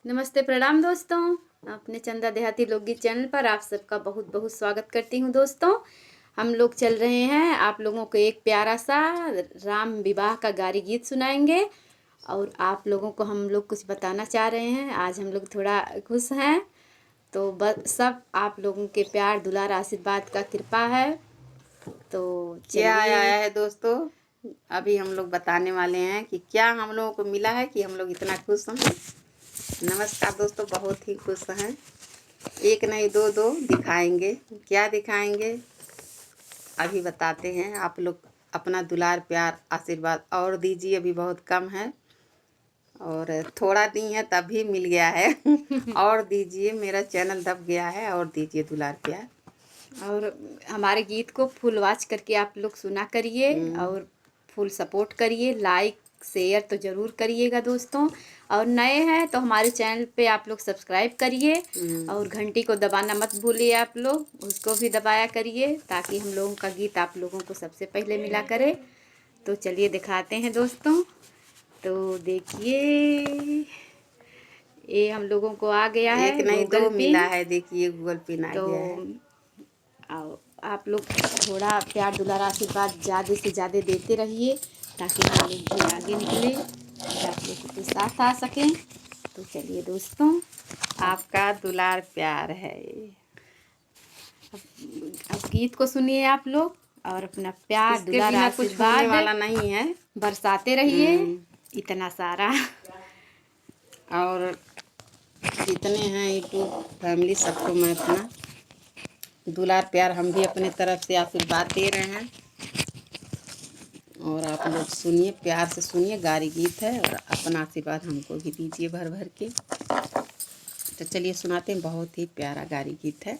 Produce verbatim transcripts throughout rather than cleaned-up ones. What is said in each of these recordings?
नमस्ते, प्रणाम दोस्तों। अपने चंदा देहाती लोकगीत चैनल पर आप सबका बहुत बहुत स्वागत करती हूँ दोस्तों। हम लोग चल रहे हैं आप लोगों को एक प्यारा सा राम विवाह का गारी गीत सुनाएंगे और आप लोगों को हम लोग कुछ बताना चाह रहे हैं। आज हम लोग थोड़ा खुश हैं, तो बस सब आप लोगों के प्यार, दुलार, आशीर्वाद का कृपा है। तो क्या चलिए। आया है दोस्तों, अभी हम लोग बताने वाले हैं कि क्या हम लोगों को मिला है कि हम लोग इतना खुश हैं। नमस्कार दोस्तों, बहुत ही खुश हैं। एक नहीं दो, दो दिखाएंगे। क्या दिखाएंगे, अभी बताते हैं। आप लोग अपना दुलार, प्यार, आशीर्वाद और दीजिए, अभी बहुत कम है और थोड़ा दी है तभी मिल गया है। और दीजिए, मेरा चैनल दब गया है, और दीजिए दुलार, प्यार। और हमारे गीत को फुल वॉच करके आप लोग सुना करिए हम्म। और फुल सपोर्ट करिए। लाइक शेयर तो ज़रूर करिएगा दोस्तों, और नए हैं तो हमारे चैनल पे आप लोग सब्सक्राइब करिए हम्म। और घंटी को दबाना मत भूलिए आप लोग, उसको भी दबाया करिए ताकि हम लोगों का गीत आप लोगों को सबसे पहले मिला करे। तो चलिए दिखाते हैं दोस्तों। तो देखिए, ये हम लोगों को आ गया है एक नहीं, दो Google Pin। मिला है, देखिए Google Pin आ तो गया है। आओ, आप लोग थोड़ा प्यार, दुलार, आशीर्वाद ज़्यादा से ज़्यादा देते रहिए ताकि हम लोग भी आगे निकले और आप लोग के साथ आ सकें। तो चलिए दोस्तों, आपका दुलार प्यार है। अब, अब गीत को सुनिए आप लोग और अपना प्यार, इसके दुलार, बिना कुछ होने आशीर्वाद वाला नहीं है। बरसाते रहिए हम्म। इतना सारा। और जितने हैं YouTube फैमिली, सबको मैं अपना दुलार, प्यार, हम भी अपने तरफ से आशीर्वाद दे रहे हैं। और आप लोग सुनिए, प्यार से सुनिए, गारी गीत है, और अपना आशीर्वाद हमको भी दीजिए भर भर के। तो चलिए सुनाते हैं, बहुत ही प्यारा गारी गीत है।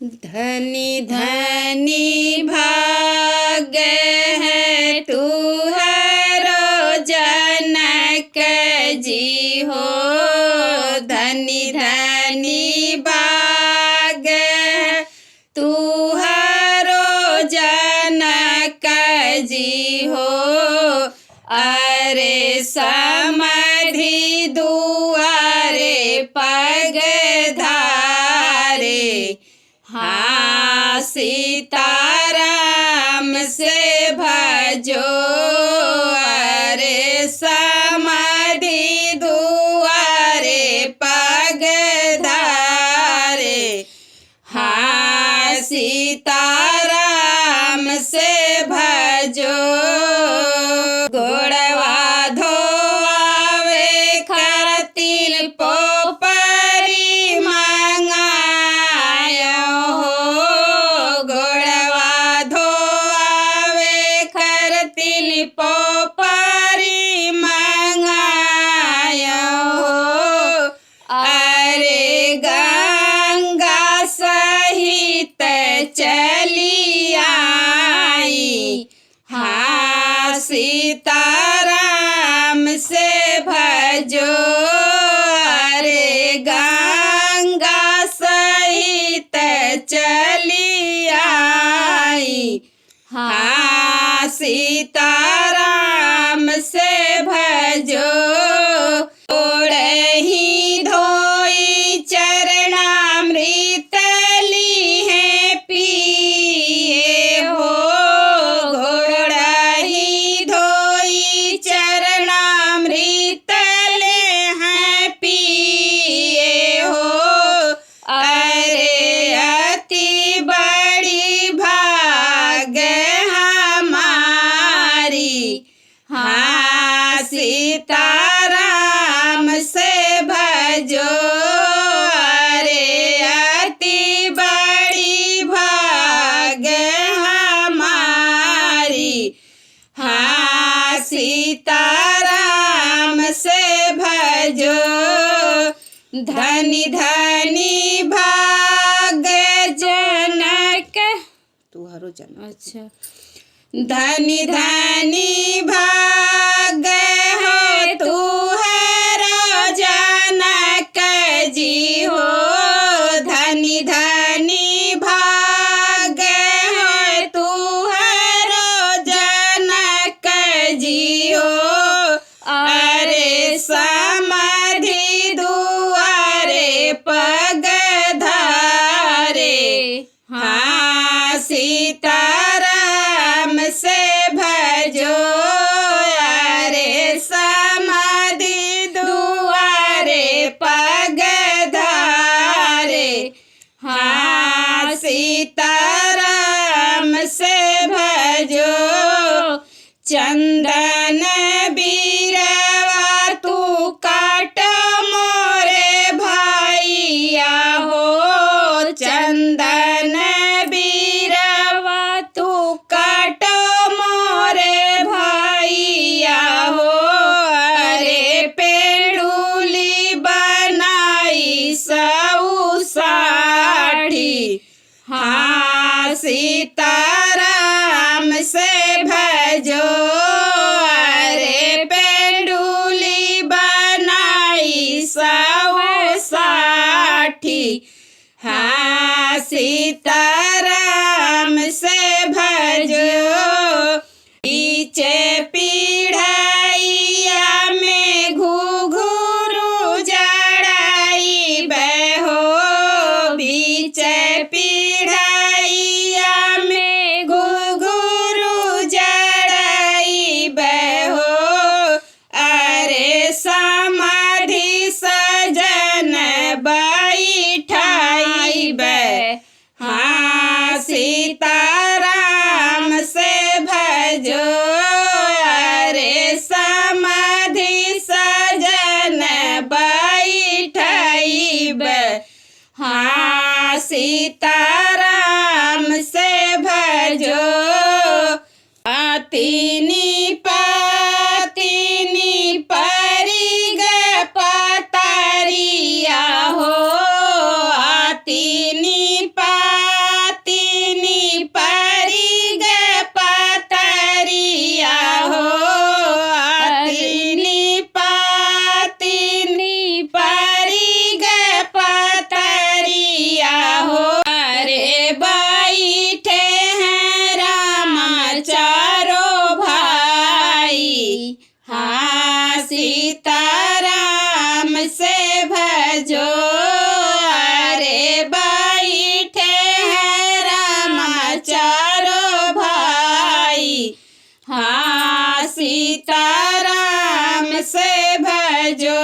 धनी धनी भाग है तुहरो जनक जी हो, धनी धनी भाग है तुहरो जनक जी हो। अरे समधि दुआरे पग धारे, हाँ सीताराम से भजो। अरे समधि दुआरे पग धारे, हाँ सीताराम से भजो। गोड़वा धोआवे खातिर पोपरी मंगायो हो, गोड़वा धोआवे खातिर पोपरी मंगायो हो। अरे गंगा सहित चली आई, हाँ सीताराम से भजो। अरे गंगा सहित चली आई, हाँ सीताराम से भजो। ओढ़ही धोई चरणामृत लीहे पिए हो, ओढ़ही धोई चरणामृत लेहे पिए हो। अरे अति बड़ी भाग हमारी, हाँ सीताराम से भजो। अरे अति बड़ी भाग हमारी, हाँ सीताराम से भजो। धनी धनी भाग जनक, तुहरो जनक। अच्छा। धनी धनी भाग है तुहरो जनक जी हो, धनी धनी भाग है तुहरो जनक जी हो। अरे हाँ, सीताराम से भजो, बीचे पीढ़ैया में घुघुरु जड़ाइबे हो, बीचे पीढ़ैया में घुघुरु जड़ाइबे हो। अरे समाधि सजन बैठाइबे, हाँ, सीताराम से भजो। अरे समाधि सजन बैठाइबे, हाँ, सीताराम से भजो। आतिनी पातिनी परिग पतरिया हो, आतिनी पातिनी परिग पतरिया हो, आतिनी पातिनी परिग पतरिया हो। अरे बैठे हैं राम चारों भाई, हाँ, सीताराम से भजो। अरे बैठे हैं राम चारों भाई, हाँ, सीताराम से भजो।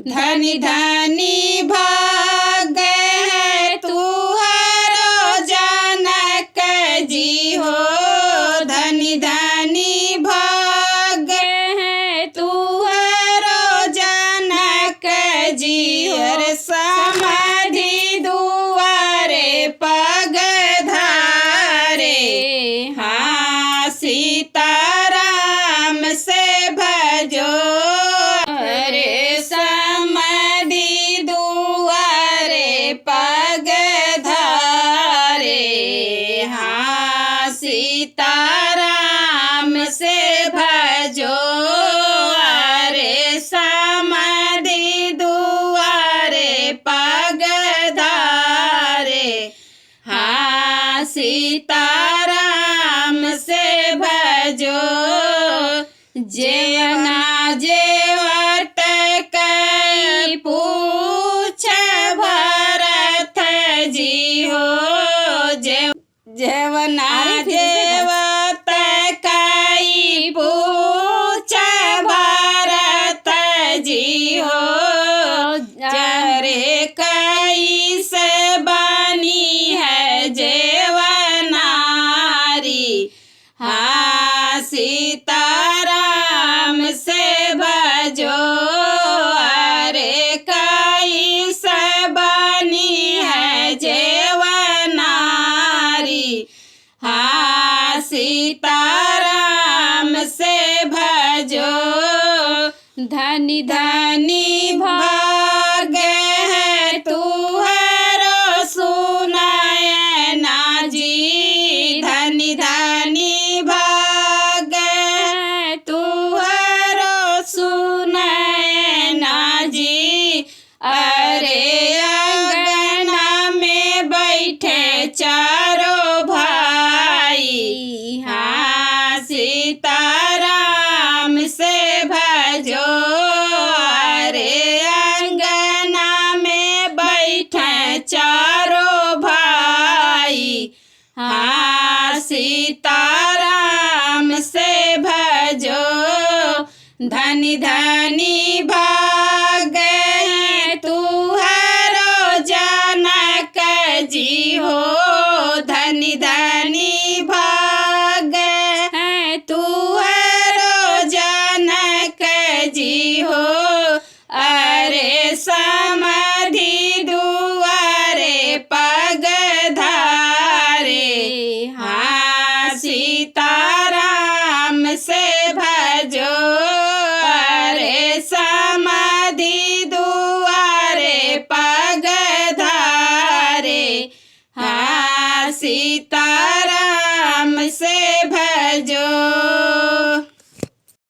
धनी धनी भाग है तुहरो जनक जी हो, धनी धनी भाग है तुहरो जनक जी हो। समाधि दुआरे पग धारे, हाँ, सीताराम से भजो। अरे समाधि दुआरे पग धारे, हाँ, सीताराम से भजो। अरे समाधि दुआरे पग धारे, हाँ, सीताराम से भजो। जेवना जेवत कई पूछ भरत जी हो, जे-, जेवना अरे, फिर से गा। जेवत कई पूछ भरत जी हो, अरे कई से बनी है जेवनारी। हाँ, सीताराम से भजो, अरे कई से बनी है जेवनारी। हाँ, सीताराम से भजो, धनी धनी भाग है तुहरो सुनयना जी, धनी धनी भाग है तुहरो सुनयना जी। अरे अंगना में बैठे चारों भाई, हाँ, सीताराम से भजो। अरे अंगना में बैठे चारों भाई, हाँ, सीताराम से भजो। धनी धनी भा